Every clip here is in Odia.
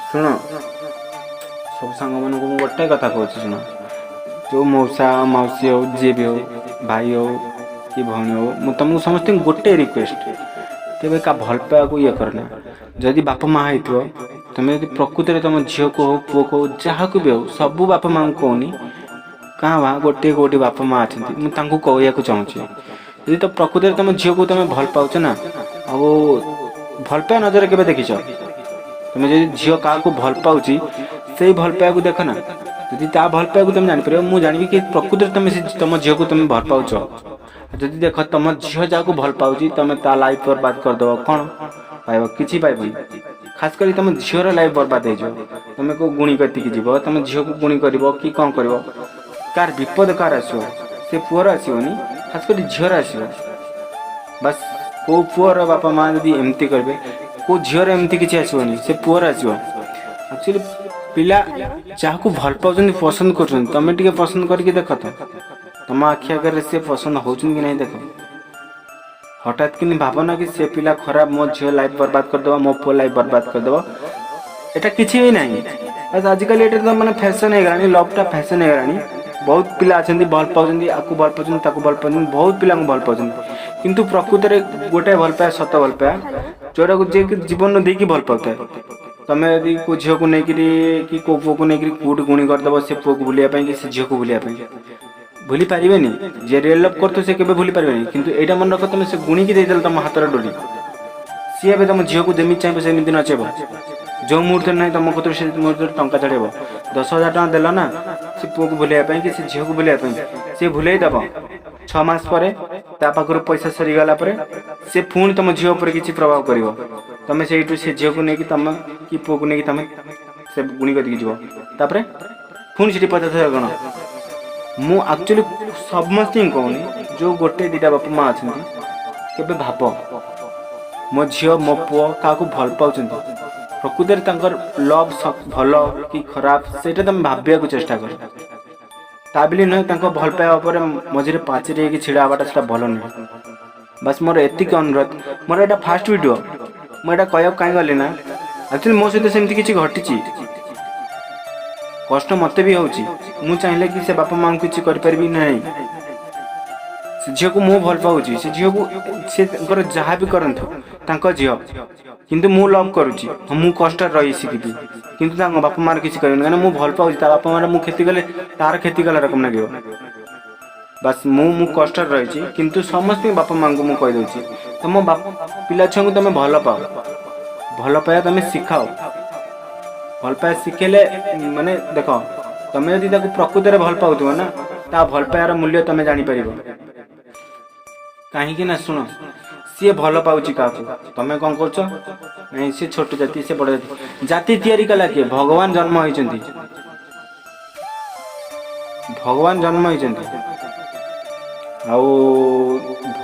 ଶୁଣ, ସବୁ ସାଙ୍ଗମାନଙ୍କୁ ମୁଁ ଗୋଟେ କଥା କହୁଛି, ଶୁଣ। ଯେଉଁ ମଉସା ମାଉସୀ ହଉ, ଯିଏ ବି ହଉ, ଭାଇ ହଉ କି ଭଉଣୀ ହଉ, ମୁଁ ତୁମକୁ ସମସ୍ତଙ୍କୁ ଗୋଟେ ରିକ୍ୱେଷ୍ଟ, କେବେ କା ଭଲ ପାଇବାକୁ ଇଏ କରନା। ଯଦି ବାପା ମା ହେଇଥିବ, ତୁମେ ଯଦି ପ୍ରକୃତରେ ତୁମ ଝିଅକୁ ହଉ, ପୁଅକୁ ହଉ, ଯାହାକୁ ବି ହଉ, ସବୁ ବାପା ମାଆଙ୍କୁ କହୁନି, କାଁ ଭାଁ ଗୋଟିଏ କୋଉଠି ବାପା ମା ଅଛନ୍ତି, ମୁଁ ତାଙ୍କୁ କହିବାକୁ ଚାହୁଁଛି, ଯଦି ତ ପ୍ରକୃତରେ ତୁମ ଝିଅକୁ ତୁମେ ଭଲ ପାଉଛ ନା, ଆଉ ଭଲ ପାଇବା ନଜରରେ କେବେ ଦେଖିଛ? ତୁମେ ଯଦି ଝିଅ କାହାକୁ ଭଲ ପାଉଛି, ସେଇ ଭଲ ପାଇବାକୁ ଦେଖ ନା। ଯଦି ତା ଭଲ ପାଇବାକୁ ତୁମେ ଜାଣିପାରିବ, ମୁଁ ଜାଣିବି କି ପ୍ରକୃତରେ ତୁମେ ସେ ତୁମ ଝିଅକୁ ତୁମେ ଭଲ ପାଉଛ। ଆଉ ଯଦି ଦେଖ, ତୁମ ଝିଅ ଯାହାକୁ ଭଲ ପାଉଛି, ତୁମେ ତା ଲାଇଫ୍ ବର୍ବାଦ କରିଦେବ, କ'ଣ ପାଇବ? କିଛି ପାଇବନି। ଖାସ କରି ତୁମ ଝିଅର ଲାଇଫ୍ ବର୍ବାଦ ହେଇଯିବ। ତୁମେ କେଉଁ ଗୁଣି କତିକି ଯିବ, ତୁମ ଝିଅକୁ ଗୁଣି କରିବ କି କ'ଣ କରିବ, କାହାର ବିପଦ କାହାର ଆସିବ? ସେ ପୁଅର ଆସିବନି, ଖାସ କରି ଝିଅର ଆସିବ। ବାସ୍, କେଉଁ ପୁଅର ବାପା ମା ଯଦି ଏମିତି କରିବେ, କେଉଁ ଝିଅର ଏମିତି କିଛି ଆସିବନି, ସେ ପୁଅର ଆସିବ। ଆକ୍ଚୁଆଲି ପିଲା ଯାହାକୁ ଭଲ ପାଉଛନ୍ତି, ପସନ୍ଦ କରୁଛନ୍ତି, ତମେ ଟିକେ ପସନ୍ଦ କରିକି ଦେଖ ତ, ତମ ଆଖି ଆଗରେ ସେ ପସନ୍ଦ ହେଉଛନ୍ତି କି ନାହିଁ ଦେଖ। ହଠାତ୍ କିନି ଭାବନା କି ସେ ପିଲା ଖରାପ, ମୋ ଝିଅ ଲାଇଫ୍ ବର୍ବାଦ କରିଦେବ, ମୋ ପୁଅ ଲାଇଫ୍ ବର୍ବାଦ କରିଦେବ, ଏଟା କିଛି ବି ନାହିଁ। ବାସ୍, ଆଜିକାଲି ଏଇଟା ତ ମାନେ ଫ୍ୟାସନ୍ ହେଇଗଲାଣି, ଲଭ୍ଟା ଫ୍ୟାସନ୍ ହେଇଗଲାଣି। ବହୁତ ପିଲା ଅଛନ୍ତି ଭଲ ପାଉଛନ୍ତି, ଆକୁ ଭଲ ପାଉଛନ୍ତି, ତାକୁ ଭଲ ପାଉଛନ୍ତି, ବହୁତ ପିଲାଙ୍କୁ ଭଲ ପାଉଛନ୍ତି। କିନ୍ତୁ ପ୍ରକୃତରେ ଗୋଟେ ଭଲ ପାଇବା ସତ ଭଲ ପାଇବା, ଯେଉଁଟାକୁ ଯିଏକି ଜୀବନ ଦେଇକି ଭଲ ପାଉଥାଏ। ତମେ ଯଦି କେଉଁ ଝିଅକୁ ନେଇକିରି କି କେଉଁ ପୁଅକୁ ନେଇକିରି କେଉଁଠି ଗୁଣି କରିଦେବ, ସେ ପୁଅକୁ ଭୁଲିବା ପାଇଁ କି ସେ ଝିଅକୁ ଭୁଲିବା ପାଇଁ, ଭୁଲି ପାରିବେନି। ଯିଏ ରିଏଲ୍ ଲଭ୍ କରୁଥିବ, ସେ କେବେ ଭୁଲି ପାରିବେନି। କିନ୍ତୁ ଏଇଟା ମନେ ରଖ, ତମେ ସେ ଗୁଣିକି ଦେଇଦେଲେ ତମ ହାତରେ ଡୋରି, ସିଏ ଏବେ ତମ ଝିଅକୁ ଯେମିତି ଚାହିଁବ ସେମିତି ନଚେଇବ। ଯେଉଁ ମୁହୂର୍ତ୍ତରେ ନାହିଁ ତମ କତିରୁ, ସେ ମୁହୂର୍ତ୍ତରେ ଟଙ୍କା ଛାଡ଼ିବ। 10,000 ଟଙ୍କା ଦେଲ ନା ସେ ପୁଅକୁ ଭୁଲିବା ପାଇଁ କି ସେ ଝିଅକୁ ଭୁଲିବା ପାଇଁ, ସିଏ ଭୁଲେଇ ଦେବ। 6 ମାସ ପରେ ତା ପାଖରୁ ପଇସା ସରିଗଲା ପରେ ସେ ପୁଣି ତମ ଝିଅ ଉପରେ କିଛି ପ୍ରଭାବ କରିବ। ତମେ ସେଇଠୁ ସେ ଝିଅକୁ ନେଇକି ତମେ କି ପୁଅକୁ ନେଇକି ତମେ ସେ ଗୁଣି କରିକି ଯିବ, ତାପରେ ପୁଣି ସେଠି 50,000 ଗଣ। ମୁଁ ଆକ୍ଚୁଆଲି ସମସ୍ତଙ୍କୁ କହୁନି, ଯେଉଁ ଗୋଟେ ଦୁଇଟା ବାପା ମା ଅଛନ୍ତି, କେବେ ଭାବ, ମୋ ଝିଅ ମୋ ପୁଅ କାହାକୁ ଭଲ ପାଉଛନ୍ତି, ପ୍ରକୃତରେ ତାଙ୍କର ଲଭ୍ ଭଲ କି ଖରାପ, ସେଇଟା ତମେ ଭାବିବାକୁ ଚେଷ୍ଟା କର। ତା ବୋଲି ନୁହେଁ, ତାଙ୍କ ଭଲ ପାଇବା ଉପରେ ମଝିରେ ପାଚେରୀ ହେଇକି ଛିଡ଼ା ହେବାଟା, ସେଇଟା ଭଲ ନୁହେଁ। ବାସ୍, ମୋର ଏତିକି ଅନୁରୋଧ। ମୋର ଏଇଟା ଫାଷ୍ଟ ଭିଡ଼ିଓ। ମୁଁ ଏଇଟା କହିବାକୁ କାହିଁ ଗଲି ନା, ଆକ୍ଚୁଆଲି ମୋ ସହିତ ସେମିତି କିଛି ଘଟିଛି, କଷ୍ଟ ମୋତେ ବି ହେଉଛି। ମୁଁ ଚାହିଁଲେ କି ସେ ବାପା ମାଆଙ୍କୁ କିଛି କରିପାରିବି ନାହିଁ। ସେ ଝିଅକୁ ମୁଁ ଭଲ ପାଉଛି, ସେ ଝିଅକୁ ସେ ତାଙ୍କର ଯାହା ବି କରନ୍ତୁ, ତାଙ୍କ ଝିଅ, କିନ୍ତୁ ମୁଁ ଲଭ୍ କରୁଛି। ହଁ, ମୁଁ କଷ୍ଟରେ ରହି ଶିଖିବି, କିନ୍ତୁ ତାଙ୍କ ବାପା ମାଆର କିଛି କରିବିନି, କାହିଁକିନା ମୁଁ ଭଲ ପାଉଛି। ତା ବାପା ମାଆର ମୁଁ କ୍ଷତି କଲେ ତାର କ୍ଷତି କଲା ରକମ ଲାଗିବ। ବାସ୍, ମୁଁ କଷ୍ଟରେ ରହିଛି, କିନ୍ତୁ ସମସ୍ତଙ୍କ ବାପା ମାଆଙ୍କୁ ମୁଁ କହିଦେଉଛି, ତମ ବାପ ପିଲା ଛୁଆଙ୍କୁ ତମେ ଭଲ ପାଅ, ଭଲ ପାଇବା ତମେ ଶିଖାଅ। ଭଲ ପାଇବା ଶିଖେଇଲେ ମାନେ ଦେଖ, ତମେ ଯଦି ତାକୁ ପ୍ରକୃତରେ ଭଲ ପାଉଥିବ ନା, ତା ଭଲ ପାଇବାର ମୂଲ୍ୟ ତମେ ଜାଣିପାରିବ। କାହିଁକି ନା ଶୁଣ, ସିଏ ଭଲ ପାଉଛି କାହାକୁ, ତମେ କ'ଣ କରୁଛ? ନାଇଁ, ସେ ଛୋଟ ଜାତି, ସେ ବଡ଼ ଜାତି। ଜାତି ତିଆରି କଲା କିଏ? ଭଗବାନ ଜନ୍ମ ହେଇଛନ୍ତି, ଭଗବାନ ଜନ୍ମ ହେଇଛନ୍ତି, ଆଉ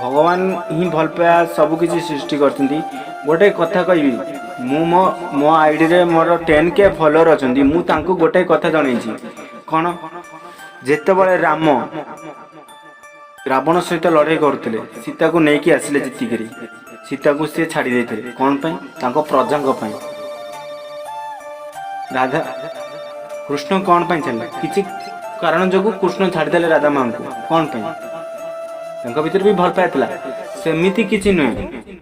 ଭଗବାନ ହିଁ ଭଲ ପାଇବା ସବୁ କିଛି ସୃଷ୍ଟି କରିଛନ୍ତି। ଗୋଟେ କଥା କହିବି, ମୁଁ ମୋ ମୋ ଆଇଡ଼ିରେ ମୋର 10K follower ଅଛନ୍ତି। ମୁଁ ତାଙ୍କୁ ଗୋଟେ କଥା ଜଣେଇଛି। କ'ଣ? ଯେତେବେଳେ ରାମ ରାବଣ ସହିତ ଲଢ଼େଇ କରୁଥିଲେ, ସୀତାକୁ ନେଇକି ଆସିଲେ ଜିତିକିରି, ସୀତାକୁ ସିଏ ଛାଡ଼ି ଦେଇଥିଲେ। କ'ଣ ପାଇଁ? ତାଙ୍କ ପ୍ରଜାଙ୍କ ପାଇଁ। ରାଧା କୃଷ୍ଣ କ'ଣ ପାଇଁ ଛାଡ଼ିଲେ? କିଛି କାରଣ ଯୋଗୁଁ କୃଷ୍ଣ ଛାଡ଼ିଦେଲେ ରାଧା ମାଙ୍କୁ। କ'ଣ ପାଇଁ? ତାଙ୍କ ଭିତରେ ବି ଭଲ ପାଇବା ଥିଲା। ସେମିତି କିଛି ନୁହେଁ।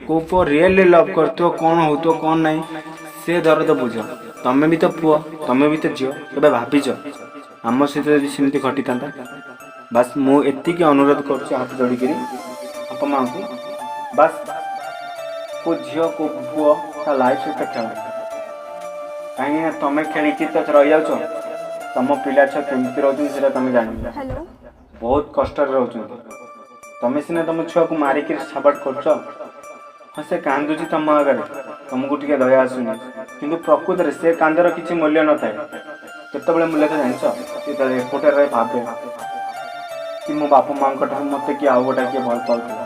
କୋଉ ପୁଅ ରିଏଲି ଲଭ୍ କରୁଥିବ, କ'ଣ ହଉଥିବ କ'ଣ ନାହିଁ, ସେ ଦରଦ ବୁଝ। ତମେ ବି ତ ପୁଅ, ତମେ ବି ତ ଝିଅ, କେବେ ଭାବିଛ ଆମ ସହିତ ଯଦି ସେମିତି ଘଟିଥାନ୍ତା? ବାସ୍, ମୁଁ ଏତିକି ଅନୁରୋଧ କରୁଛି ହାତ ଯୋଡ଼ିକିରି ବାପା ମାଆଙ୍କୁ, ବାସ୍, କୋଉ ଝିଅ କୋଉ ପୁଅ ତା ଲାଇଫ୍ ସହିତ ଖେଳ। କାହିଁକି ନା ତମେ ଖେଳିକି ତ ରହିଯାଉଛ, ତମ ପିଲା ଛୁଆ କେମିତି ରହୁଛନ୍ତି ସେଇଟା ତମେ ଜାଣିନ। ହ୍ୟାଲୋ। ବହୁତ କଷ୍ଟରେ ରହୁଛନ୍ତି। ତମେ ସିନା ତମ ଛୁଆକୁ ମାରିକିରି ସାବାଟ କରୁଛ, ହଁ, ସେ କାନ୍ଦୁଛି ତମ ଆଗରେ, ତମକୁ ଟିକେ ଦୟା ଆସୁନି। କିନ୍ତୁ ପ୍ରକୃତରେ ସେ କାନ୍ଦର କିଛି ମୂଲ୍ୟ ନଥାଏ। କେତେବେଳେ ମୂଲ୍ୟ ଥାଏ ଜାଣିଛ? ଯେତେବେଳେ ଏକୁଟିଆ ରହି ଭାବେ କି ମୋ ବାପା ମାଆଙ୍କ ଠାରୁ ମୋତେ କିଏ ଆଉ ଗୋଟେ କିଏ ଭଲ ପାଉଥିଲା।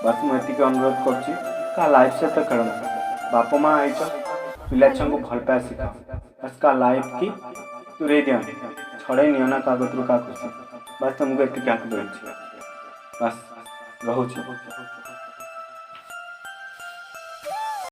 ବାସ୍, ମୁଁ ଏତିକି ଅନୁରୋଧ କରୁଛି, କାହା ଲାଇଫ୍ ସହିତ ଖେଳନା। ବାପା ମା ହେଇଛ, ପିଲା ଛୁଆଙ୍କୁ ଭଲ ପାଇବା ଶିଖାଅ। ବାସ୍, କାହା ଲାଇଫ୍ କି ଦୂରେଇ ଦିଅନି, ଛଡ଼େଇ ନିଅ ନା କାହା କତିରୁ କାହା ଖୁସି। ବାସ୍, ତମକୁ ଏତିକି ହାତ ଧରିଛି। ବାସ୍, ରହୁଛି।